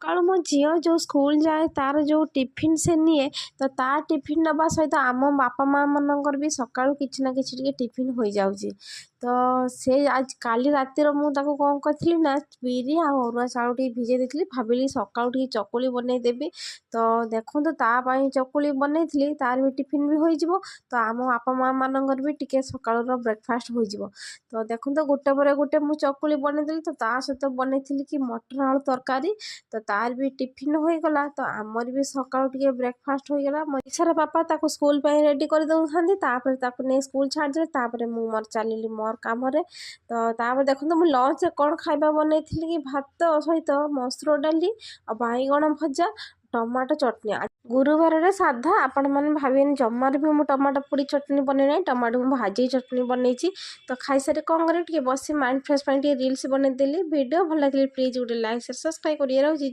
ସକାଳୁ ମୋ ଝିଅ ଯେଉଁ ସ୍କୁଲ ଯାଏ, ତାର ଯେଉଁ ଟିଫିନ୍ ସେ ନିଏ, ତ ତା ଟିଫିନ୍ ନେବା ସହିତ ଆମ ବାପା ମାଆ ମାନଙ୍କର ବି ସକାଳୁ କିଛି ନା କିଛି ଟିକେ ଟିଫିନ୍ ହୋଇଯାଉଛି। ତ ସେ ଆଜି କାଲି ରାତିର ମୁଁ ତାକୁ କ'ଣ କରିଥିଲି ନା, ବିରି ଆଉ ଅରୁଆ ଚାଉଳ ଟିକେ ଭିଜେଇ ଦେଇଥିଲି। ଭାବିଲି ସକାଳୁ ଟିକେ ଚକୁଳି ବନେଇଦେବି। ତ ଦେଖନ୍ତୁ, ତା ପାଇଁ ଚକୁଳି ବନେଇଥିଲି, ତାର ବି ଟିଫିନ୍ ବି ହୋଇଯିବ, ତ ଆମ ବାପା ମାଆ ମାନଙ୍କର ବି ଟିକେ ସକାଳର ବ୍ରେକଫାଷ୍ଟ ହୋଇଯିବ। ତ ଦେଖନ୍ତୁ, ଗୋଟେ ପରେ ଗୋଟେ ମୁଁ ଚକୁଳି ବନେଇଦେଲି। ତ ତା ସହିତ ବନେଇଥିଲି କି ମଟର ଆଳୁ ତରକାରୀ। ତ ତାର ବି ଟିଫିନ୍ ହୋଇଗଲା, ତ ଆମର ବି ସକାଳୁ ଟିକେ ବ୍ରେକଫାଷ୍ଟ ହୋଇଗଲା। ମନୀଷାର ବାପା ତାକୁ ସ୍କୁଲ ପାଇଁ ରେଡ଼ି କରିଦେଉଥାନ୍ତି। ତାପରେ ତାକୁ ନେଇ ସ୍କୁଲ ଛାଡ଼ିଦେଲେ। ତାପରେ ମୁଁ ମୋର ଚାଲିଲି ମୋର କାମରେ। ତ ତାପରେ ଦେଖନ୍ତୁ, ମୁଁ ଲଞ୍ଚରେ କ'ଣ ଖାଇବା ବନେଇଥିଲି କି ଭାତ ସହିତ ମସୁର ଡାଲି ଆଉ ବାଇଗଣ ଭଜା, ଟମାଟୋ ଚଟଣି। ଗୁରୁବାରରେ ସାଧା। ଆପଣମାନେ ଭାବିବେନି, ଜମାରୁ ବି ମୁଁ ଟମାଟୋ ପୋଡ଼ି ଚଟଣି ବନେଇ ନାହିଁ, ଟମାଟୋ ମୁଁ ଭାଜି ଚଟଣି ବନେଇଛି। ତ ଖାଇସାରି କ'ଣ କରିବି, ଟିକେ ବସି ମାଇଣ୍ଡ ଫ୍ରେଶ୍ ପାଇଁ ଟିକେ ରିଲ୍ସ ବନେଇଦେଲି। ଭିଡ଼ିଓ ଭଲ ଲାଗିଲେ ପ୍ଲିଜ୍ ଗୋଟେ ଲାଇକ୍, ସେୟାର, ସବସ୍କ୍ରାଇବ୍ କରିକି ରହୁଛି।